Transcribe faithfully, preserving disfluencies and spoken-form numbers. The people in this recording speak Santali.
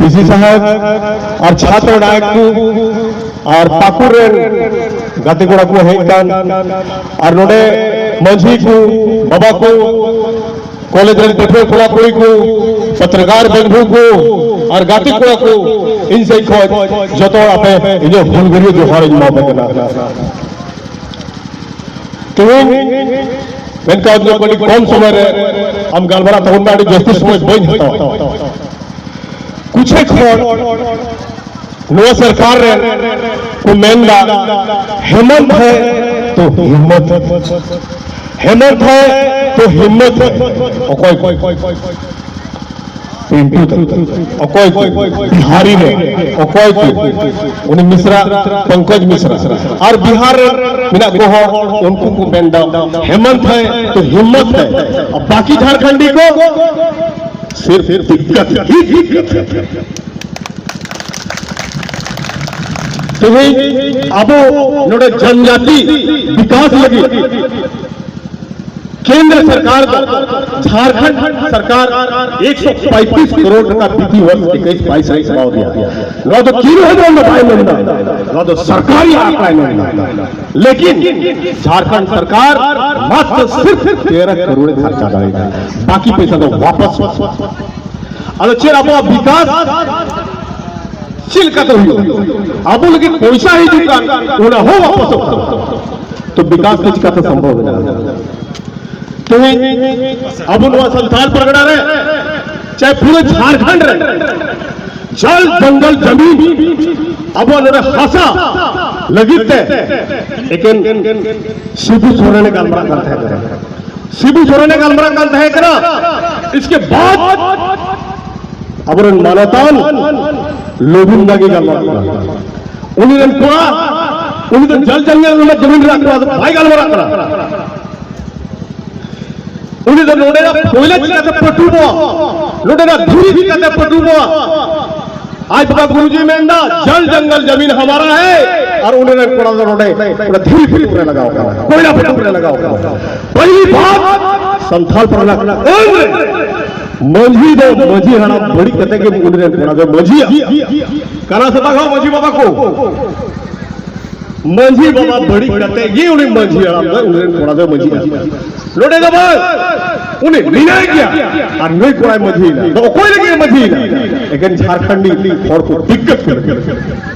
ᱰᱤᱥᱤ ᱥᱟᱦᱮᱵᱽ ᱟᱨ ᱪᱷᱟᱛᱨᱚ ᱱᱟᱭᱚᱠ ᱠᱚ ᱟᱨ ᱯᱟᱹᱠᱩᱲ ᱨᱮᱱ ᱜᱟᱛᱮ ᱠᱚᱲᱟ ᱠᱚ ᱦᱮᱡ ᱟᱠᱟᱱ, ᱟᱨ ᱱᱚᱰᱮ ᱢᱟᱹᱡᱷᱤ ᱠᱚ, ᱵᱟᱵᱟ ᱠᱚ, ᱠᱚᱞᱮᱡᱽ ᱨᱮᱱ ᱯᱟᱹᱴᱷᱩᱣᱟᱹ ᱠᱚᱲᱟ ᱠᱩᱲᱤ ᱠᱚ, ᱯᱚᱛᱨᱚᱠᱟᱨ ᱵᱚᱱᱫᱷᱩ ᱠᱚ ᱟᱨ ᱜᱟᱛᱮ ᱠᱚᱲᱟ ᱠᱚ, ᱤᱧ ᱥᱮᱫ ᱠᱷᱚᱱ ᱡᱚᱛᱚ ᱦᱚᱲ ᱟᱯᱮ ᱤᱧᱟᱹᱜ ᱦᱩᱞᱜᱟᱹᱨᱤᱭᱟᱹ ᱡᱚᱦᱟᱨ ᱤᱧ ᱮᱢᱟ ᱯᱮ ᱠᱟᱱᱟ᱾ ᱛᱮᱦᱮᱧ ᱢᱮᱱᱠᱷᱟᱱ ᱟᱹᱰᱤ ᱠᱚᱢ ᱥᱚᱢᱚᱭ ᱨᱮ ᱟᱢ ᱜᱟᱞᱢᱟᱨᱟᱣ ᱛᱟᱵᱚᱱ ᱢᱮ, ᱟᱹᱰᱤ ᱡᱟᱹᱥᱛᱤ ᱥᱚᱢᱚᱭ ᱵᱟᱹᱧ ᱦᱟᱛᱟᱣᱟ᱾ ᱠᱩᱪᱷᱮ ᱠᱷᱚᱱ ᱱᱚᱣᱟ ᱥᱚᱨᱠᱟᱨ ᱨᱮ ᱠᱚ ᱢᱮᱱᱫᱟ, ᱦᱮᱢᱚᱱᱛ ᱦᱮ ᱛᱚ ᱦᱤᱢᱢᱚᱛ, ᱦᱮᱢᱚᱱᱛ ᱦᱮ ᱛᱚ ᱦᱤᱢᱢᱚᱛ ᱦᱮ᱾ ᱚᱠᱚᱭ ᱠᱚ? ᱯᱤᱱᱴᱩ ᱛᱟᱠᱚ᱾ ᱚᱠᱚᱭ ᱠᱚ? ᱵᱤᱦᱟᱨᱤ ᱨᱮ᱾ ᱚᱠᱚᱭ ᱠᱚ? ᱩᱱᱤ ᱢᱤᱥᱨᱟ, ᱯᱚᱝᱠᱚᱡᱽ ᱢᱤᱥᱨᱟ᱾ ᱟᱨ ᱵᱤᱦᱟᱨ ᱨᱮ ᱢᱮᱱᱟᱜ ᱠᱚ ᱦᱚᱲ, ᱩᱱᱠᱩ ᱠᱚ ᱢᱮᱱᱫᱟ, ᱦᱮᱢᱚᱱᱛ ᱦᱮ ᱛᱚ ᱦᱤᱢᱢᱚᱛ ᱦᱮ᱾ ᱟᱨ ᱵᱟᱠᱤ ᱡᱷᱟᱲᱠᱷᱚᱸᱰᱤ ᱠᱚ ᱥᱤᱨᱯᱷ ᱫᱤᱠᱠᱟᱛ ᱦᱤ ᱫᱤᱠᱠᱟᱛ ᱦᱮ᱾ ᱛᱮᱦᱮᱧ ᱟᱵᱚ ᱱᱚᱰᱮ ᱡᱚᱱᱡᱟᱛᱤ ᱵᱤᱠᱟᱥ ᱞᱟᱹᱜᱤᱫ ᱠᱮᱱᱫᱨᱚ ᱥᱚᱨᱠᱟᱨ ᱫᱚ ᱡᱷᱟᱲᱠᱷᱚᱸᱰ ᱥᱚᱨᱠᱟᱨ ᱮᱠᱥᱚ ᱯᱚᱸᱭᱛᱤᱥ ᱠᱟᱨᱳᱲ ᱴᱟᱠᱟ ᱯᱨᱚᱛᱤ ᱵᱚᱨᱥ ᱮᱠᱩᱥ ᱵᱟᱭᱤᱥ ᱨᱮ ᱮᱢᱟ ᱫᱮᱭᱟ᱾ ᱱᱚᱣᱟ ᱫᱚ ᱠᱤᱨᱩ ᱦᱮᱢᱵᱨᱚᱢ ᱫᱚ ᱵᱟᱭ ᱢᱮᱱᱫᱟ, ᱱᱚᱣᱟ ᱫᱚ ᱥᱚᱨᱠᱟᱨᱤ ᱟᱸᱠᱲᱟᱭ ᱢᱮᱱᱫᱟ᱾ ᱞᱮᱠᱤᱱ ᱡᱷᱟᱲᱠᱷᱚᱸᱰ ᱥᱚᱨᱠᱟᱨ ᱢᱟᱛᱨᱚ ᱥᱤᱨᱯᱷ ᱛᱮᱨᱚ ᱠᱟᱨᱳᱲ ᱠᱷᱚᱨᱪᱟ ᱫᱟᱲᱮᱭᱟᱜᱼᱟ, ᱵᱟᱠᱤ ᱯᱚᱭᱥᱟ ᱫᱚ ᱣᱟᱯᱟᱥ᱾ ᱟᱫᱚ ᱪᱮᱫ ᱟᱵᱚᱣᱟᱜ ᱵᱤᱠᱟᱥ ᱪᱮᱫ ᱞᱮᱠᱟᱛᱮ ᱦᱩᱭᱩᱜᱼᱟ? ᱟᱵᱚ ᱞᱟᱹᱜᱤᱫ ᱯᱚᱭᱥᱟ ᱦᱤᱡᱩᱜ ᱠᱟᱱ, ᱚᱱᱟ ᱦᱚᱸ ᱣᱟᱯᱟᱥᱚᱜ ᱠᱟᱱᱟ᱾ ᱛᱚ ᱵᱤᱠᱟᱥ ᱫᱚ ᱪᱤᱠᱟᱛᱮ ᱥᱚᱢᱵᱷᱚᱵ ᱢᱮᱱᱟᱜᱼᱟ? ᱛᱮᱦᱮᱧ ᱟᱵᱚ ᱱᱚᱣᱟ ᱥᱟᱱᱛᱟᱲ ᱯᱟᱨᱜᱟᱱᱟ ᱨᱮ, ᱪᱟᱦᱮ ᱯᱩᱨᱟᱹ ᱡᱷᱟᱲᱠᱷᱚᱸᱰ ᱨᱮ, ᱡᱚᱞ ᱡᱚᱝᱜᱚᱞ ᱡᱟᱢᱤᱱ ᱟᱵᱚᱣᱟᱜ ᱱᱚᱰᱮ ᱦᱟᱥᱟ ᱞᱟᱹᱜᱤᱫ ᱛᱮ ᱮᱠᱮᱱ ᱥᱤᱵᱩ ᱥᱚᱨᱮᱱ ᱮ ᱜᱟᱞᱢᱟᱨᱟᱜ ᱠᱟᱱ ᱛᱟᱦᱮᱸ ᱠᱟᱱᱟ᱾ ᱥᱤᱵᱩ ᱥᱚᱨᱮᱱ ᱮ ᱜᱟᱞᱢᱟᱨᱟᱜ ᱠᱟᱱ ᱛᱟᱦᱮᱸ ᱠᱟᱱᱟ᱾ ᱤᱥᱠᱮ ᱵᱟᱫ ᱟᱵᱚᱨᱮᱱ ᱢᱟᱱᱚᱛᱟᱱ ᱞᱚᱵᱤᱱ ᱫᱟ ᱜᱮ ᱜᱟᱞᱢᱟᱨᱟᱜ ᱠᱟᱱᱟ᱾ ᱩᱱᱤ ᱨᱮᱱ ᱠᱚᱲᱟ, ᱩᱱᱤ ᱫᱚ ᱡᱚᱞ ᱡᱚᱝᱜᱚᱞ ᱨᱮᱱᱟᱜ ᱡᱚᱢᱤᱱ ᱨᱮᱱᱟᱜ ᱠᱚᱲᱟ ᱫᱚ ᱵᱟᱭ ᱜᱟᱞᱢᱟᱨᱟᱜ ᱠᱟᱱᱟ᱾ ᱩᱱᱤ ᱫᱚ ᱱᱚᱰᱮᱱᱟᱜ ᱯᱚᱭᱞᱟ ᱪᱤᱠᱟᱛᱮ ᱯᱟᱹᱴᱩᱵᱚᱜᱼᱟ, ᱱᱚᱰᱮᱱᱟᱜ ᱫᱷᱤᱨᱤ ᱪᱤᱠᱟᱛᱮ ᱯᱟᱹᱴᱩᱵᱚᱜᱼᱟ? ᱟᱡ ᱵᱟᱵᱟ ᱜᱩᱨᱩᱡᱤ ᱢᱮᱱᱫᱟ, "ᱡᱚᱞ ᱡᱚᱝᱜᱚᱞ ᱡᱟᱢᱤᱱ ᱦᱟᱢᱟᱨᱟ ᱦᱟᱭ", ᱟᱨ ᱩᱱᱤ ᱨᱮᱱ ᱠᱚᱲᱟ ᱫᱚ ᱱᱚᱰᱮ ᱚᱱᱟ ᱫᱷᱤᱨᱤ ᱯᱟᱹᱴᱩᱵ ᱨᱮ ᱞᱟᱜᱟᱣ ᱠᱟᱱᱟ, ᱠᱚᱭᱞᱟ ᱯᱟᱹᱴᱩᱵ ᱨᱮ ᱞᱟᱜᱟᱣ ᱠᱟᱱᱟ᱾ ᱯᱚᱭᱞᱤ ᱵᱟᱨ ᱥᱟᱱᱛᱷᱟᱞ ᱯᱟᱨᱜᱟᱱᱟ ᱟᱹᱱ ᱨᱮ ᱢᱟᱹᱡᱷᱤ ᱫᱚ ᱢᱟᱹᱡᱷᱤ ᱦᱟᱲᱟᱢ ᱵᱟᱹᱲᱤᱡ ᱠᱟᱛᱮ ᱜᱮ ᱩᱱᱤ ᱨᱮᱱ ᱠᱚᱲᱟ ᱫᱚ ᱢᱟᱹᱡᱷᱤᱭᱟ᱾ ᱠᱟᱱᱟ ᱥᱮ ᱵᱟᱝ ᱦᱳ ᱢᱟᱹᱡᱷᱤ ᱵᱟᱵᱟ ᱠᱚ? ᱢᱟᱹᱡᱷᱤ ᱵᱟᱵᱟ ᱵᱟᱹᱲᱤᱡ ᱠᱟᱛᱮ ᱜᱮ ᱩᱱᱤ ᱢᱟᱹᱡᱷᱤ ᱦᱟᱲᱟᱢ ᱫᱚ ᱩᱱᱤ ᱨᱮᱱ ᱠᱚᱲᱟ ᱫᱚ ᱢᱟᱹᱡᱷᱤᱭᱟ᱾ ᱱᱚᱰᱮ ᱫᱚ ᱵᱟᱝ, ᱩᱱᱤ ᱢᱮᱱᱟᱭ ᱜᱮᱭᱟ᱾ ᱟᱨ ᱱᱩᱭ ᱠᱚᱲᱟᱭ ᱢᱟᱹᱡᱷᱤᱭᱮᱱᱟ ᱫᱚ ᱚᱠᱚᱭ ᱞᱟᱹᱜᱤᱫ ᱮ ᱢᱟᱹᱡᱷᱤᱭᱮᱱᱟ? ᱮᱠᱮᱱ ᱡᱷᱟᱲᱠᱷᱚᱸᱰᱤ ᱦᱚᱲ ᱠᱚ ᱫᱤᱠᱠᱟᱛ ᱠᱚ ᱞᱟᱹᱜᱤᱫ᱾